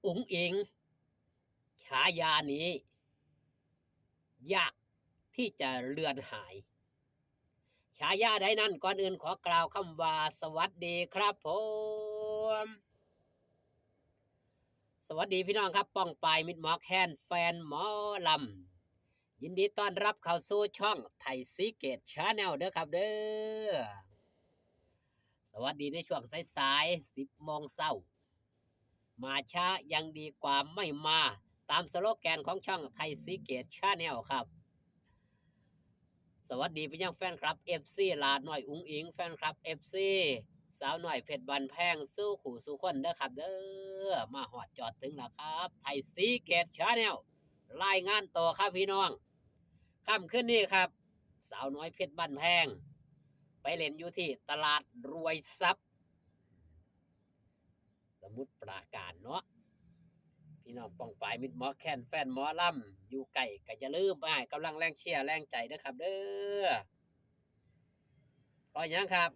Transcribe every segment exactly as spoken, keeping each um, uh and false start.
อุ๋งอิ๋ง ฉายานี้ ยากที่จะเลือนหาย ฉายาใดนั้น ก่อนอื่นขอกล่าวคำว่าสวัสดีครับผม สวัสดีพี่น้องครับ ป้องปายมิตรหมอแคน แฟนหมอลำ ยินดีต้อนรับเข้าสู่ช่องไทยซีเกตชาแนลเด้อครับเด้อ สวัสดีในช่วงสายๆ สิบโมงเช้า มาช้ายังดีกว่าไม่มา ตามสโลแกนของช่องไทยซีเกตชาแนลครับ สวัสดีไปยังแฟนคลับ เอฟซี หลาน้อยอุ๋งอิ๋ง แฟนคลับ เอฟซี สาวน้อยเพชรบ้านแพง สู่คู่สู่คนเด้อครับเด้อ มาฮอดจอดถึงแล้วครับ ไทยซีเกตชาแนล รายงานต่อครับพี่น้อง ค่ำคืนนี้ครับ สาวน้อยเพชรบ้านแพง ไปเล่นอยู่ที่ตลาดรวยทรัพย์ สมุทรปราการเนาะ พี่น้องป้องปายมิตรหมอแคน แฟนหมอลำ อยู่ไกลก็อย่าลืมไปให้กำลังแรงเชียร์แรงใจเด้อครับเด้อ เพราะหยังครับ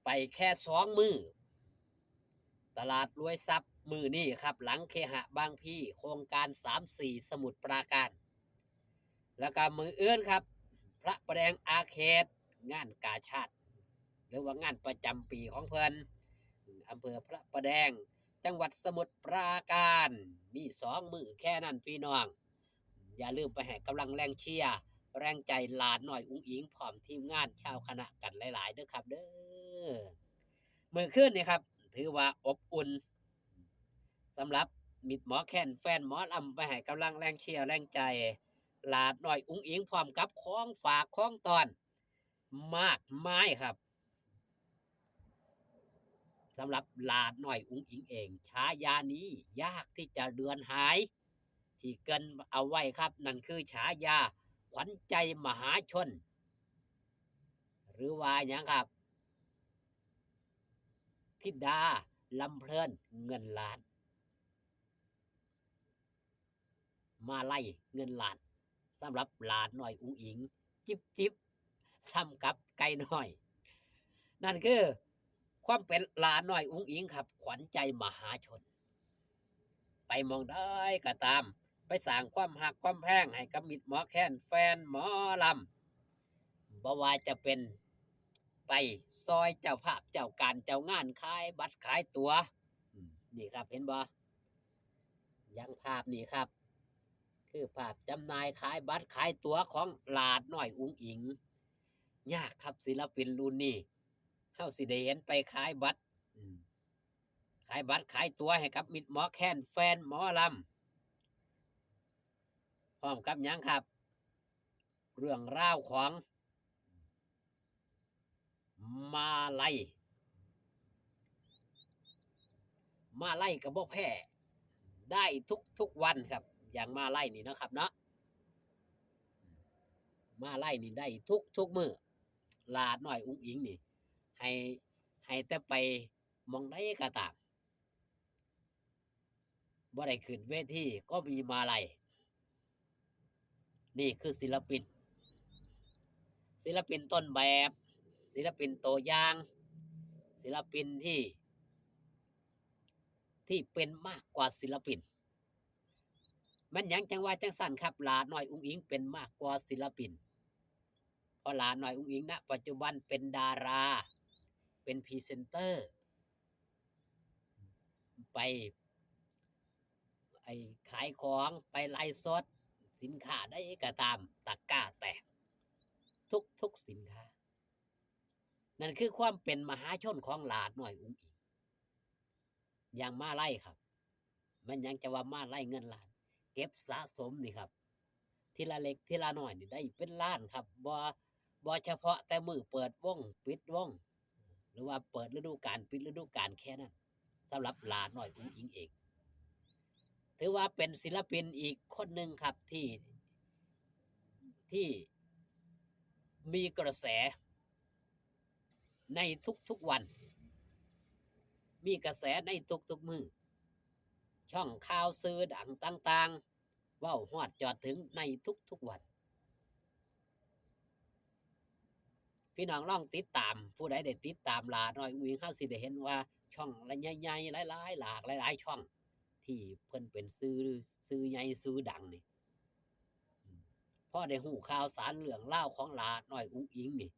ไปแค่สองมื้อ ตลาดรวยทรัพย์มื้อนี้ครับ หลังเคหะบางพลี โครงการสามสี่ สมุทรปราการ แล้วก็มื้ออื่นครับ พระประแดงอาร์เคด งานกาชาด หรือว่างานประจำปีของเพิ่น อำเภอพระประแดง จังหวัดสมุทรปราการ มีสองมื้อแค่นั้นพี่น้อง อย่าลืมไปให้กำลังแรงเชียร์แรงใจหลาน้อยอุ๋งอิ๋ง พร้อมทีมงานชาวคณะกันหลายๆเด้อครับเด้อ มื้อคืนนี่ครับ ถือว่าอบอุ่น สำหรับมิตรหมอแคน แฟนหมอลำ ไปให้กำลังแรงเชียร์แรงใจหลาน้อยอุ๋งอิ๋ง พร้อมกับของฝากของต้อนมากมายครับ สำหรับหลาน้อยอุ๋งอิ๋งเอง ฉายานี้ยากที่จะเลือนหาย ที่เกริ่นเอาไว้ครับ นั่นคือฉายาขวัญใจมหาชน หรือว่าหยังครับ ธิดาลำเพลินเงินล้าน มาลัยเงินล้าน สำหรับหลาน้อยอุ๋งอิ๋ง จิบจิบ ส่ำกับไก่น้อย นั่นคือความเป็นหลาน้อยอุ๋งอิ๋งครับ ขวัญใจมหาชน ไปหม่องใดก็ตาม ไปสร้างความฮักความแพงให้กับมิตรหมอแคน แฟนหมอลำ บ่ว่าจะเป็นไปซอยเจ้าภาพเจ้าการเจ้างาน ขายบัตรขายตั๋ว อืม นี่ครับ เห็นบ่ อย่างภาพนี่ครับ คือภาพจำหน่ายขายบัตรขายตั๋วของหลาน้อยอุ๋งอิ๋ง ยากครับ ศิลปินรุ่นนี้ เฮาสิได้เห็นไปขายบัตร อืม ขายบัตรขายตั๋วให้กับมิตรหมอแคน แฟนหมอลำ พร้อมกับหยังครับ เรื่องราวของ มาลัย มาลัยก็บ่แพ้ ได้ทุกๆวันครับ อย่างมาลัยนี่เนาะครับเนาะ มาลัยนี่ได้ทุกๆมื้อ หลาน้อยอุ๋งอิ๋งนี่ ให้ ให้แต่ไปหม่องใดก็ตาม บ่ได้ขึ้นเวทีก็มีมาลัย นี่คือศิลปิน ศิลปินต้นแบบ ศิลปินตัวอย่าง ศิลปินที่ ที่เป็นมากกว่าศิลปิน มันหยังจังว่าจังซั่นครับ หลาน้อยอุ๋งอิ๋งเป็นมากกว่าศิลปิน เพราะหลาน้อยอุ๋งอิ๋ง ณ ปัจจุบันเป็นดารา เป็นพรีเซนเตอร์ ไป ไอ้ขายของ ไปไลฟ์สด สินค้าใดก็ตาม ตะกร้าแตก ทุกๆสินค้า นั่นคือความเป็นมหาชนของหลาน้อยอุ๋งอิ๋ง อย่างมาลัยครับ มันหยังจะว่ามาลัยเงินล้าน เก็บสะสมนี่ครับ ทีละเล็กทีละน้อยนี่ได้เป็นล้านครับ บ่ บ่เฉพาะแต่มื้อเปิดวง ปิดวง หรือว่าเปิดฤดูกาล ปิดฤดูกาลแค่นั้น สำหรับหลาน้อยอุ๋งอิ๋งเอง ถือว่าเป็นศิลปินอีกคนหนึ่งครับ ที่ ที่มีกระแสในทุกๆวัน มีกระแสในทุกๆมื้อ ช่องข่าวสื่อดังต่างๆ เว้าฮอดจอดถึงในทุกๆวัน เ พี่น้องลองติดตาม ผู้ใดได้ติดตามหล้าน้อยอุ๋งอิ๋ง เฮาสิได้เห็นว่าช่องละใหญ่ๆ หลายๆ หลากหลายๆ ช่อง ที่เพิ่นเป็นสื่อ สื่อใหญ่สื่อดังนี่ อืม พอได้ฮู้ข่าวสารเรื่องราวของหล้าน้อยอุ๋งอิ๋งนี่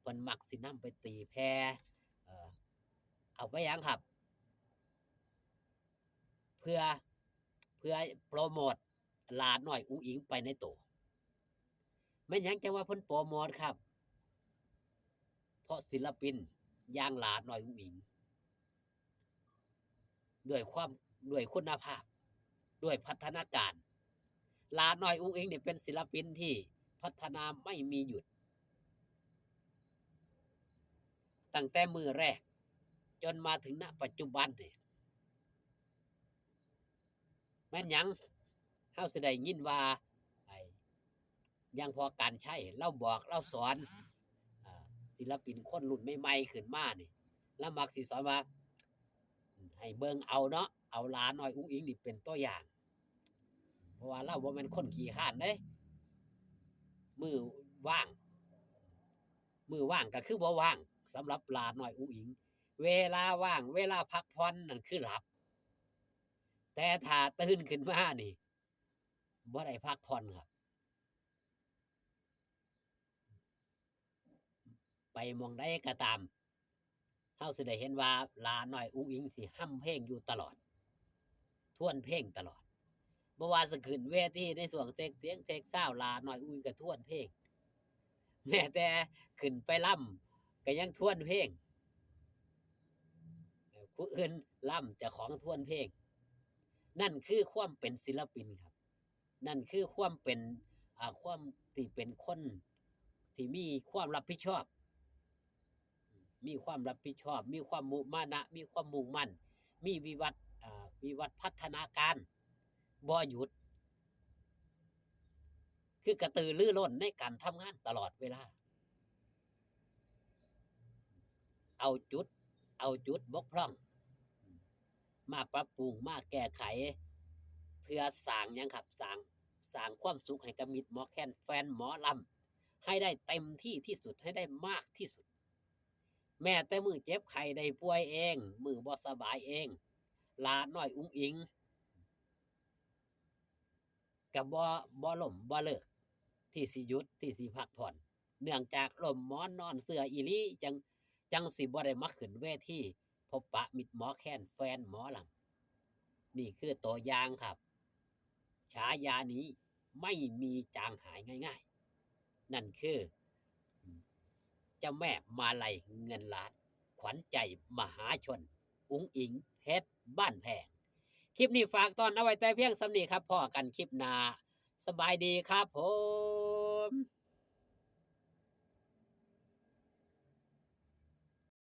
เพิ่นมักสินำไปตีแผ่ เอ่อ เอาไปหยังครับ เพื่อ เพื่อโปรโมทหล้าน้อยอุ๋งอิ๋งไปในโต แม่นหยังจั่งว่าเพิ่นโปรโมทครับ เพราะศิลปินอย่างหล้าน้อยอุ๋งอิ๋ง ด้วยความ ด้วยคุณภาพ ด้วยพัฒนาการ หล้าน้อยอุ๋งอิ๋งนี่เป็นศิลปินที่พัฒนาไม่มีหยุด ตั้งแต่มื้อแรก จนมาถึง ณ ปัจจุบันนี่ แม่นหยัง เฮาสิได้ยินว่า ไอ้ อย่างพ่อกรรชัย ลาวบอกลาวสอน อ่า ศิลปินคนรุ่นใหม่ๆ ขึ้นมานี่ ลาวมักสิสอนว่า ให้เบิ่งเอาเนาะ เอาหล้าน้อยอุ๋งอิ๋งนี่เป็นตัวอย่าง เพราะว่าลาวบ่แม่นคนขี้คร้านเด้ มื้อว่าง มื้อว่างก็คือบ่ว่าง สำหรับหล้าน้อยอุ๋งอิ๋ง เวลาว่าง เวลาพักผ่อนนั่นคือหลับ แต่ถ้าตื่นขึ้นมานี่ บ่ได้พักผ่อนครับ ไปหม่องใดก็ตาม เฮาสิได้เห็นว่าหล้าน้อยอุ๋งอิ๋งสิฮ่ำเพลงอยู่ตลอด ทวนเพลงตลอด บ่ว่าสิขึ้นเวทีในช่วงเช็คเสียงเช็คซาวด์ หล้าน้อยอุ๋งอิ๋งก็ทวนเพลง แม้แต่ขึ้นไปลำก็ยังทวนเพลง เอ่อ ผู้อื่นลำ เจ้าของทวนเพลง นั่นคือความเป็นศิลปินครับ นั่นคือความเป็น อ่า ความที่เป็นคนที่มีความรับผิดชอบ มีความรับผิดชอบ มีความมุมานะ มีความมุ่งมั่น มีวิวัฒน์ อ่า วิวัฒน์พัฒนาการ บ่หยุด คือกระตือรือร้นในการทำงานตลอดเวลา เอาจุด เอาจุดบกพร่อง มาปรับปรุง มาแก้ไข เพื่อสร้างหยังครับ สร้าง สร้างความสุขให้กับมิตรหมอแคน แฟนหมอลำ ให้ได้เต็มที่ที่สุด ให้ได้มากที่สุด แม้แต่มื้อเจ็บไข้ได้ป่วยเอง มื้อบ่สบายเอง หล้าน้อยอุ๋งอิ๋ง ก็บ่ บ่ล้มบ่เลิก ที่สิหยุด ที่สิพักผ่อน เนื่องจากล้มหมอนนอนเสื่ออีหลี จั่ง จั่งสิบ่ได้มาขึ้นเวที พบปะมิตรหมอแคน แฟนหมอลำ นี่คือตัวอย่างครับ ฉายานี้ไม่มีจางหายง่ายๆ นั่นคือ เจ้าแม่มาลัยเงินล้าน ขวัญใจมหาชน อุ๋งอิ๋ง เพชรบ้านแพง คลิปนี้ฝากตอนเอาไว้แต่เพียงส่ำนี้ครับ พ้อกันคลิปหน้า สบายดีครับผม